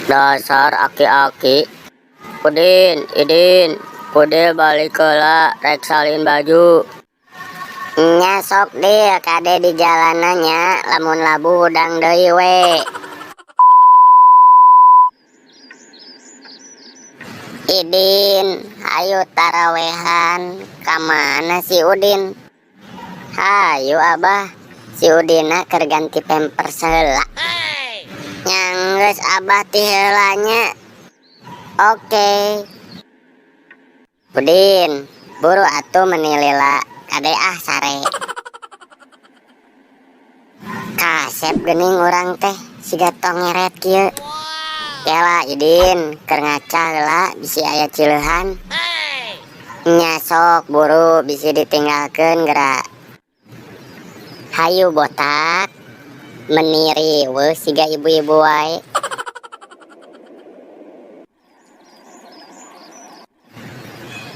Dasar aki-aki. Udin, Idin, Udin balik heula rek salin baju. Nya sok Dil, kade di jalanannya lamun labuh hudang deui we. Idin, hayu tarawehan, ka mana si Udin? Hayu Abah, si Udina keur ganti pampers heula. Nya geus Abah ti heula nya. Oke. Udin, buru atuh meni lila, kade ah sare. Kasep geuning urang teh siga tongeret kieu. Kela Idin, keur ngaca heula bisi aya cileuhan. Nya sok buru bisi ditinggalkeun geura. Hayu botak, meni riweuh siga ibu-ibu wae.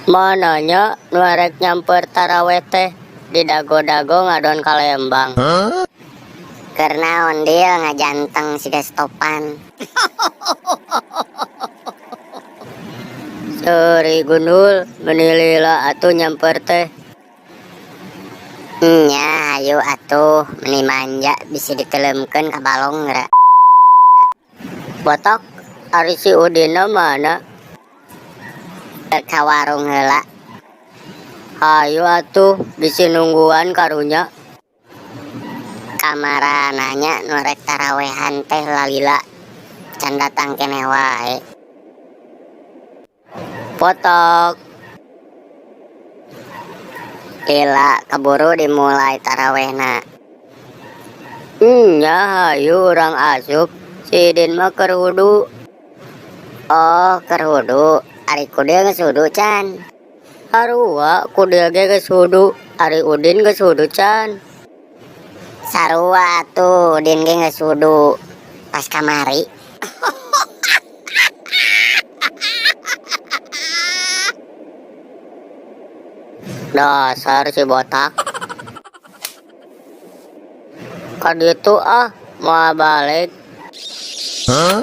Mananya nu arek nyamper taraweh teh di dago-dago ngadon ka Lembang. Keur naon Dil ngajanteng siga stopan. Seuri gundul meni lila atuh nyamper teh. Nya hayu atuh meni manja bisi diteleumkeun ka balong geura. Botak, ari si Udinna mana? Ka warung heula. Hayu atuh bisi nungguan karunya. Kamarananya nu rek tarawehan teh lalila can datang keneh wae. Botak. Lila keburu dimulai tarawehna. Nya hayu urang asup, si Idin mah keur wudu. Oh, keur wudu. Ari Kudil geus wudu can? Sarua Kudil ge geus wudu, ari Udin geus wudu can. Sarua atuh Udin ge geus wudu pas kamari. Dasar si botak. Ka ditu ah moal balik. Huh?